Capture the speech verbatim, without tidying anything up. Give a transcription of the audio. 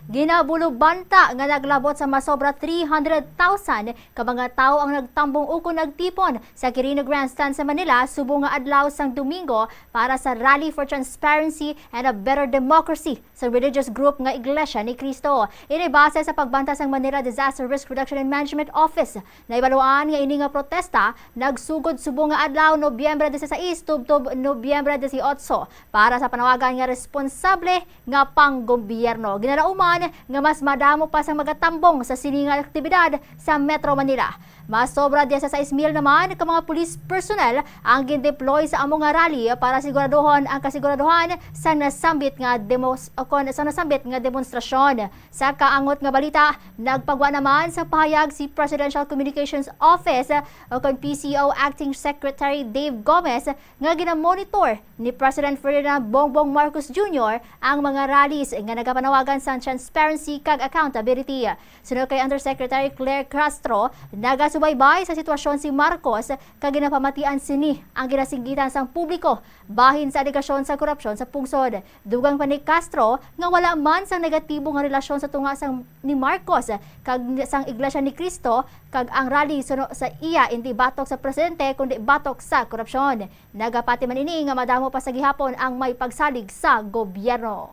Ginabulubanta nga naglabot sa masobra three hundred thousand ka mga tawo ang nagtambong ukon nagtipon sa Quirino Grandstand sa Manila subong nga adlaw sang Domingo para sa Rally for Transparency and a Better Democracy sa religious group nga Iglesia ni Cristo. Ini base sa pagbanta sang Manila Disaster Risk Reduction and Management Office. Naibaluan nga ini nga protesta nagsugod subong nga adlaw, Nobyembre dieciséis tubtob Nobyembre dieciocho, para sa panawagan nga responsable nga panggobyerno. Ginalauman nga mas madamo pa sang magatambong sa sini nga aktibidad sa Metro Manila. Mas sobra dieciséis mil naman ka mga police personnel ang gindeploy sa amo nga rally para siguraduhon ang kasiguraduhan sa nasambit nga demos-, o kon sa nasambit nga demonstrasyon. Sa kaangot nga balita, nagpagwa naman sa pahayag si Presidential Communications Office o kon P C O Acting Secretary Dave Gomez nga ginamonitor ni President Ferdinand Bongbong Marcos Junior ang mga rallies nga nagapanawagan sang transparency kag accountability. Suno kay Undersecretary Claire Castro, nagasubaybay sa sitwasyon si Marcos kag ginapamatian sini ang ginasinggitan sang publiko bahin sa alegasyon sa korupsyon sa pungsod. Dugang pa ni Castro nga wala man sang negatibo nga relasyon sa tunga sang ni Marcos kag sang Iglesia ni Cristo kag ang rally suno sa iya indi batok sa presidente kundi batok sa korupsyon. Nagapati man ini nga madamo pa sa gihapon ang may pagsalig sa gobyerno.